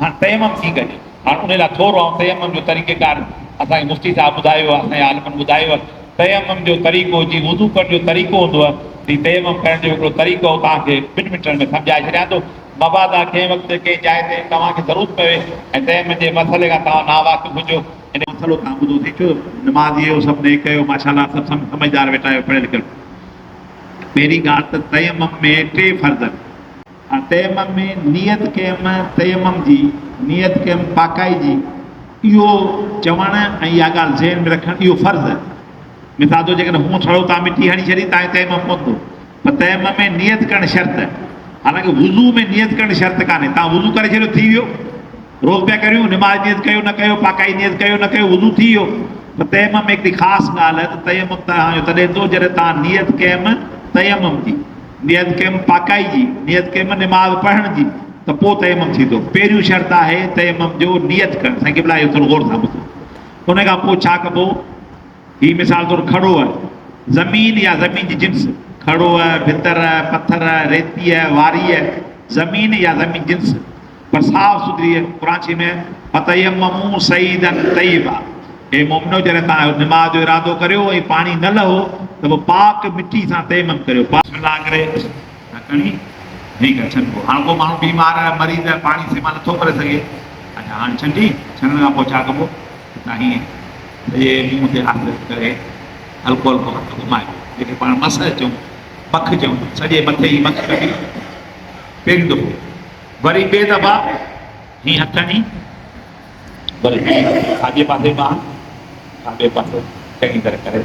هاڻ تيمم ڪيئن ڪجي؟ هاڻ ان لاء ٿورو آئون تيمم جو طريقيڪار اسان کي مفتي صاحب ٻڌايو آهي، اسان جي عالمن ٻڌايو آهي. تيمم جو طريقو جيئن وضو ڪرڻ جو طريقو هوندو آهي، تيئن تيمم ڪرڻ جو هڪڙو طريقو آئون توهان کي ٻن منٽن ۾ سمجهائي ڇڏيان ٿو. مبادا ڪنهن وقت ڪنهن جاء تي توهان کي ضرورت پوي ۽ تيمم جي مسئلي کان توهان ناواقف هجو، ان مسئلو توهان ٻڌو ٿي ڇو نمازي آهيو سڀ نيڪ آهيو ماشاءالله سڀ سمجهدار ويٺا آهيو پڙهيل لکيل. پهرين ڳالهه ته تيمم ۾ ٽي فرض آهن. هاڻ تيمم ۾ نيت ڪيم تيمم جي، نيت ڪيم پاڪائي جي، اهو چوڻ ۽ اها ڳالهه ذهن ۾ رکڻ اهو فرض آهي. مثال طور جيڪڏهن هونء ڇڙو تان مٽي هڻي ڇڏي تان تيمم ڪونه ٿيو. پر تيمم ۾ نيت ڪرڻ شرط آهي. حالانڪه وضو ۾ نيت ڪرڻ شرط ڪانهي. تان وضو ڪري ڇڏيو ٿي ويو. روز پيا ڪريون نماز نيت ڪيو نه ڪيو پاڪائي نيت ڪيو نه ڪيو وضو ٿي ويو. پر تيمم ۾ هڪڙي خاص ڳالهه آهي ته تيمم توهان جو تڏهن ٿيو جڏهن توهان نيت ڪيم تيمم جي. نيت ڪيم پاڪائي جي، نيت ڪيم نماز پڙهڻ جي ته پوء تيمم ٿيندو. پهريون شرط آهي تيمم جو نيت ڪرڻ. سائين قبلا اهو ٿورو غور سان ٻڌو. ان کان پوء ڇا ڪبو؟ هي مثال طور کڙو آهي، زمين يا زمين جي جنس، کڙو، ڀتر، پٿر، ريتي، واري، زمين يا زمين جنس، پر صاف سٿري قرآن شريف ۾ فتيمموا صعيدا طيبا اي مؤمنو جڏهن توهان نماز جو ارادو ڪريو ۽ پاڻي نه لهو ته پوء پاڪ مٽي سان تيمم ڪريو. بسم الله ڪري ڍڪڻي هي ڪري ڇنڊبو. هاڻ ڪو ماڻهو بيمار آهي مريض آهي پاڻي استعمال نٿو ڪري سگهي اڇا هاڻ ڇنڊي ڇنڊڻ کان پوء ڇا ڪبو ته هيئن سڄي منهن تي آهستي آهستي ڪري هلڪو هلڪو هٿ گهمائبو جنهن کي پاڻ مسح چئون مک چئون سڄي مٿي جي مک ڪڍي پهريون دفعو وري ٻئي دفعا هي هٿ هڻي وري ساڄي پاسي ٻانهن کاٻي پاسي چڱي طرح ڪري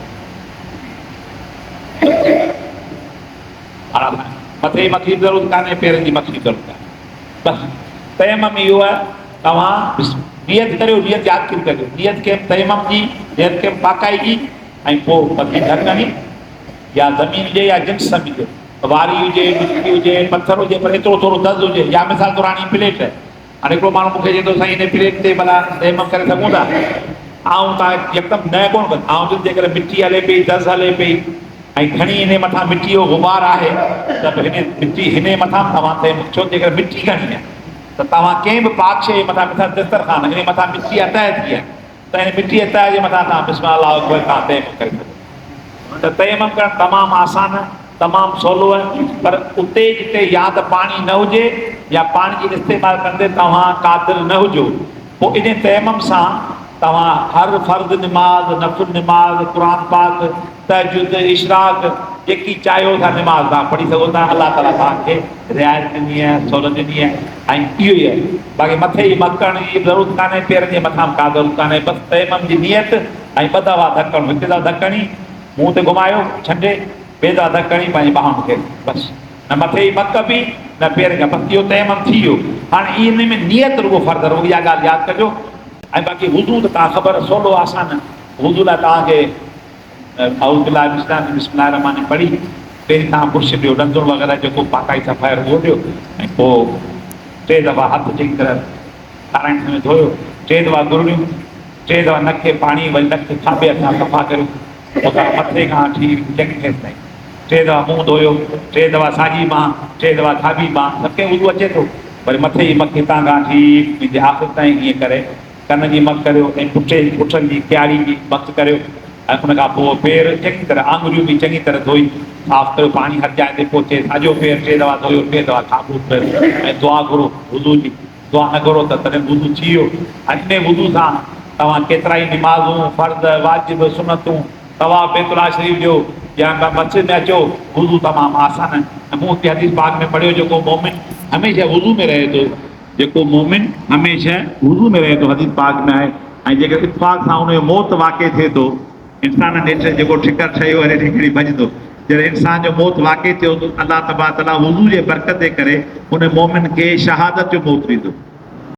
آرام سان مٿي جي مکي به ضرورت ڪانهي پيرن جي مکي به ضرورت ڪانهي بس تيمم اهو آهي توهان نيت ڪريو نيت ياد ڪري ڪريو نيت ڪيم تيمم جي نيت ڪيم پاڪائي جي ۽ پوء مٿي ڍڪڻي يا زمين هجي يا جنس سمجهجي واري هجي، مٽي هجي، پٿر هجي پر ايترو ٿورو دز هجي يا مثال طور هاڻي هي پليٽ آهي. هاڻي هڪڙو ماڻهو مون کي چئي ٿو سائين هن پليٽ تي ڀلا تيمم ڪري سگهون ٿا؟ آئون تان يڪدم نه ڪونه ڪندس. آئون چوندس جيڪڏهن مٽي هلي پئي، دز هلي پئي ۽ گهڻي هن مٿان مٽي جو غبار آهي ته به هن مٽي هن مٿان به توهان تيمم ڇو جيڪڏهن مٽي گهڻي آهي ته توهان ڪنهن به پاڪ شيء جي مٿان مثال دسترخوان هن مٿان مٽي جا تهه ٿي آهي ته هن مٽيء جي تهه جي مٿان توهان بسم الله اڪبر توهان تيمم ڪري سگهو ٿا ته تيمم ڪرڻ تمام آسان آهي تمام سولو آهي پر اتي جتي يا ته پاڻي نه هجي يا پاڻي جي استعمال ڪندي توهان قادر نه هجو پوء انهي تيمم سان توهان هر فرض نماز نفل نماز قرآن پاڪ تهجد اشراق جيڪي چاهيو ٿا نماز توهان پڙهي سگهو ٿا الله تعالي توهان کي رعايت ڏني آهي سهولت ڏني آهي ۽ اهو ئي آهي باقي مٿي جي مڪ ڪرڻ جي به ضرورت ڪانهي پيرن جي مٿان به ڪا ضرورت ڪانهي بس تيمم جي نيت ۽ ٻه دفعا ڌڪ هڻو هڪ دفعا ڌڪ هڻي منهن تي گهمايو ڇنڊي ٻئي دفعا ڌڪ هڻي پنهنجي ٻانهن کي بس نه مٿي جي مڪ ڪبي نه پيرن کان بس اهو تيمم ٿي ويو هاڻي ان ۾ نيت رڳو فرض رڳو اها ڳالهه ياد ڪجو ۽ باقي وضو ته توهان خبر سولو آسان وضو لاء توهان کي اعوذ بالله من الشيطان الرجيم بسم الله الرحمٰن الرحيم پڙهي پهرين توهان برش ڏيو ڏندڻ وغيره جيڪو پاڪائي صفائي اهو ڏيو ۽ پوء ٽي دفعا هٿ چڱي طرح کارائڻ سمي ڌويو ٽي دفعا گرڙيون ٽي دفعا نڪ کي پاڻي وري نڪ کي کاٻي هٿ سان صفا ڪريو اتان مٿي کان وٺي چڱي تيس تائين ٽي دفعا منهن ڌويو ٽي دفعا ساڄي ٻانهن ٽي دفعا کاٻي ٻانهن سڀ کي وضو اچي ٿو وري مٿي جي مک هتان کان وٺي ويندي آخر تائين ائين ڪري ڪن جي مڪ ڪريو ۽ پٺي پٺن جي ڪياڙي جي مڪ ڪريو ۽ ان کان پوء پير چڱي طرح آڱريون به چڱي طرح ڌوئي صاف ڪريو پاڻي هر جاء تي پهچي ساڄو پير ٽي دفعا ڌويو ٽي دفعا کاٻو پير ۽ دعا گهرو وضو جي دعا نه گهرو ته تڏهن وضو ٿي ويو ۽ انهي وضو سان توهان ڪيترائي نمازون فرض واجب سنتون طواف بيت الله شريف جو يا مسجد ۾ اچو وضو تمام آسان آهي ۽ مون هتي حديث پاڪ ۾ پڙهيو جيڪو مؤمن هميشه وضو ۾ رهي ٿو جيڪو مؤمن هميشه وضو ۾ رهي ٿو حديث پاڪ ۾ آهي ۽ جيڪر اتفاق سان ان جو موت واقع ٿئي ٿو انسان نيٺ جيڪو ٺڪر ٺهيو هري ٺڪري ڀڄندو جڏهن انسان جو موت واقع ٿيو ته الله تبارڪ وتعاليٰ وضو جي برڪت جي ڪري ان مؤمن کي شهادت جو موت ڏيندو.